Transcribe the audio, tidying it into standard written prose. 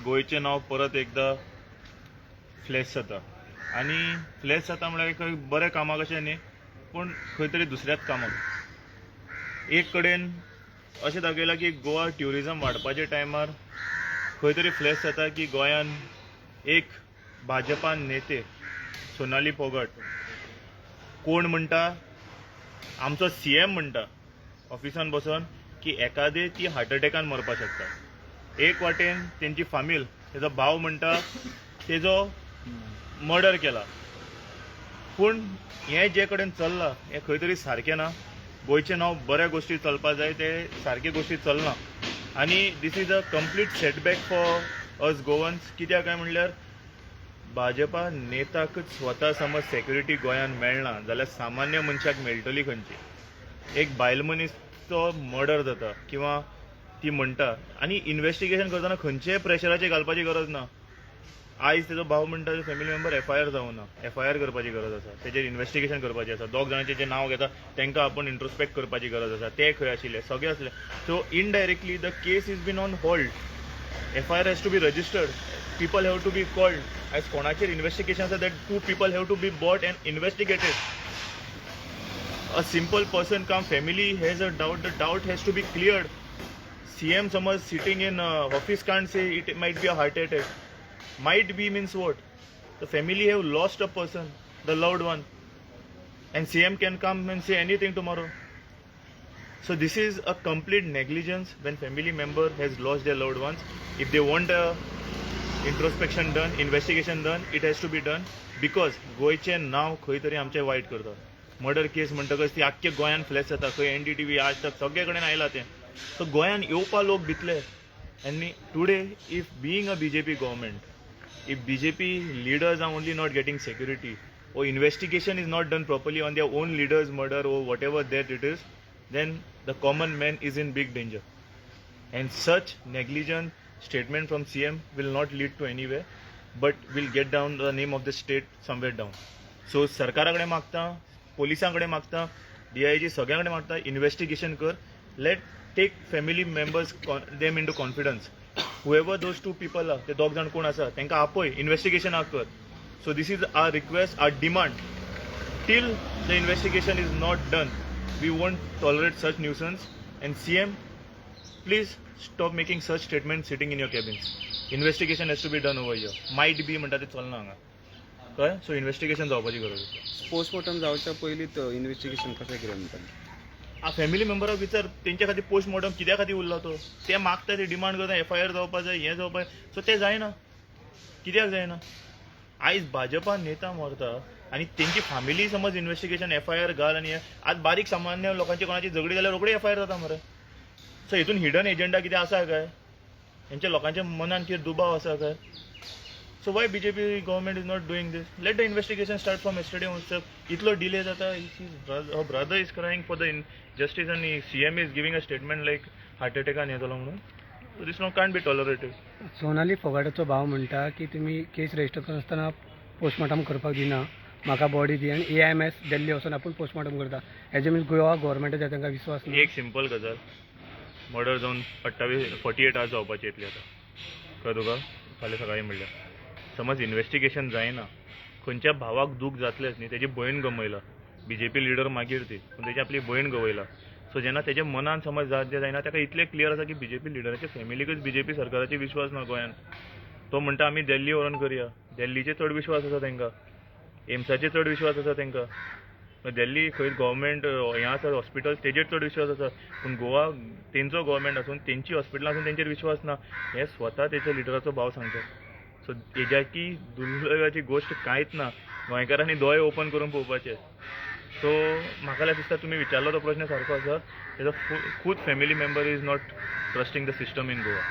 गोंयचें नांव परत एकदां फ्लॅश जाता. आनी फ्लॅश जाता म्हळ्यार खंय बऱ्या कामाक अशें न्ही, पूण खंय तरी दुसऱ्याच कामाक. एक कडेन अशें दाखयलां की गोवा ट्युरिजम वाडपाच्या टायमार खंय तरी फ्लॅश जाता की गोंयान एक भाजपा नेते सोनाली फोगट कोण म्हणटा, आमचो सीएम म्हणटा ऑफिसान बसून की एकादे ती हार्ट अटॅकान मरपाक शकता. एक वाटेन तेंची फामील, तेजो भाव म्हणटा तेजो मर्डर केला. पूण हें जे कडेन चल्लां हें खंय तरी सारकें ना. गोंयचें नांव बऱ्या गोश्टी चलपा जाय, ते सारके गोश्टी चलना आनी this is a complete setback for us Goans. कित्याक काय म्हणल्यार भाजपा नेताकच स्वता समज सेक्युरिटी गोंयांत मेळना जाल्यार सामान्य मनशाक मेळटली खंयची? एक बायल मनीसचो मर्डर जाता किंवा ती म्हणटा आनी इन्वेस्टिगेशन करतना खंयचेय प्रेशराचेर घालपाची गरज ना. आयज तेजो भाव म्हणटा फॅमिली मेंबर एफआयआर जावना, एफआयआर करपाची गरज आसा, तेजेर इन्वेस्टिगेशन करपाचें आसा. दोग जाणांचें जें नांव घेता तांकां आपूण इंट्रोस्पेक्ट करपाची गरज आसा, ते खंय आशिल्ले, सगळे आसले. So indirectly the case is been on hold. FIR has to be registered, people have to be called. आयज कोणाचेर इन्वेस्टिगेशन आसा, that two people have to be brought and investigated. A simple person come, family has a doubt, the doubt has to be cleared. CM समज sitting in office can't say it might be a heart attack. Might be means what? The family have lost a person, the loved one, and CM can come and say anything tomorrow. So this is a complete negligence when family member has lost their loved ones. If they want a introspection done, investigation done, it has to be done, because गोंयचें नांव खंय तरी आमचें वायट करता. Murder केस म्हणटकच ती आख्खे गोंयान फ्लॅश जाता. खंय एनडीटीव्ही, आज तक सगळे कडेन आयला तें. सो गोंयान येवपा लोक भितले. आनी today, if being a BJP government, if BJP leaders are only not getting security or investigation is not done properly on their own leaders' murder or whatever that it is, then the common man is in big danger. And such negligent statement from CM will not lead to anywhere, but will get down the name of the state somewhere down. So सरकारा कडेन मागता, पोलिसां कडेन मागता, DIG सगळ्यां कडेन मागता, investigation कर. Let take family members them into confidence. Whoever those two people are, ते दोग जाण कोण आसा तांकां आपय, इन्वेस्टिगेशन कर. So this is our request, our demand. Till the investigation is not done, we won't tolerate such nuisance. And CM, please stop making such statements sitting in your cabins. Investigation has to be done over here. Might be म्हणटा ते चलना हांगा, कळ्ळें? So investigation जावपाची गरज आसा. Postmortem जावच्या पयलींच इन्व्हेस्टिगेशन कशें कितें म्हणटा? आ फॅमिली मेंबराक विचार, तेंच्या खातीर पोस्टमॉर्टम कित्या खातीर उरला तो? ते मागता, ते डिमांड करता, एफआयआर जावपा जाय, हें जावपा जाय. सो तें जायना. कित्याक जायना? आयज भाजपा नेता मरता आनी तेंची फॅमिली समज इन्वेस्टिगेशन एफआयआर घाल आनी हें. आज बारीक सामान्य लोकांची कोणाची झगडी जाल्यार रोखडी एफआयआर जाता मरे. सो हितून हिडन एजंडा कितें आसा काय? हेंच्या लोकांच्या मनान कितें दुबाव आसा काय? So why BJP government is not doing this? Let the investigation start from yesterday itself. इतलो डिले जाता. Her brother is crying for the justice आनी CM is giving a statement like heart अटॅकान हें जालो म्हणून. So this no can't be tolerated. Sonali फोगाटाचो भाव म्हणटा की तुमी केस रजिस्टर करनासतना पोस्टमॉर्टम करपाक दिना, म्हाका बॉडी दी आनी एआयएमएस दिल्ली वचून आपूण पोस्टमॉर्टम करता. हेजे मिन्स गोवा गव्हर्मेंटाचेर तांकां विस्वास ना. एक सिंपल गजाल, मर्डर जावन 28, 48 आवर्स जावपाची येतली आतां, कळ्ळें तुका? फाल्यां सकाळीं. म्हणल्यार समज इन्वेस्टिगेशन जायना, खंयच्या भावाक दूख जातलेंच न्ही. तेजी भयण गमयला, बीजेपी लिडर मागीर ती, पूण तेजी आपली भयण गवयला. सो जेन्ना तेज्या मनान समज जात जायना, ताका इतलें क्लियर आसा की बीजेपी लिडराच्या फॅमिलीकच बीजेपी सरकाराचेर विश्वास ना गोंयान. तो म्हणटा आमी दिल्ली व्हरोन करया. दिल्लीचेर चड विश्वास आसा तांकां, एम्साचेर चड विश्वास आसा तांकां. दिल्ली खंय गव्हर्मेंट हें आसा हॉस्पिटल, तेजेर चड विश्वास आसा, पूण गोवा तेंचो गव्हर्मेंट आसून, तेंची हॉस्पिटलां आसून तेंचेर विश्वास ना, हें स्वता तेच्या लिडराचो भाव सांगता. सो हेज्याकी दुर्दैवाची गोश्ट कांयच ना. गोंयकारांनी दोळे ओपन करून पळोवपाचे. सो म्हाका जाल्यार दिसता तुमी विचारलो तो प्रश्न सारको आसा. तेजो खूद family member is not trusting the system in Goa.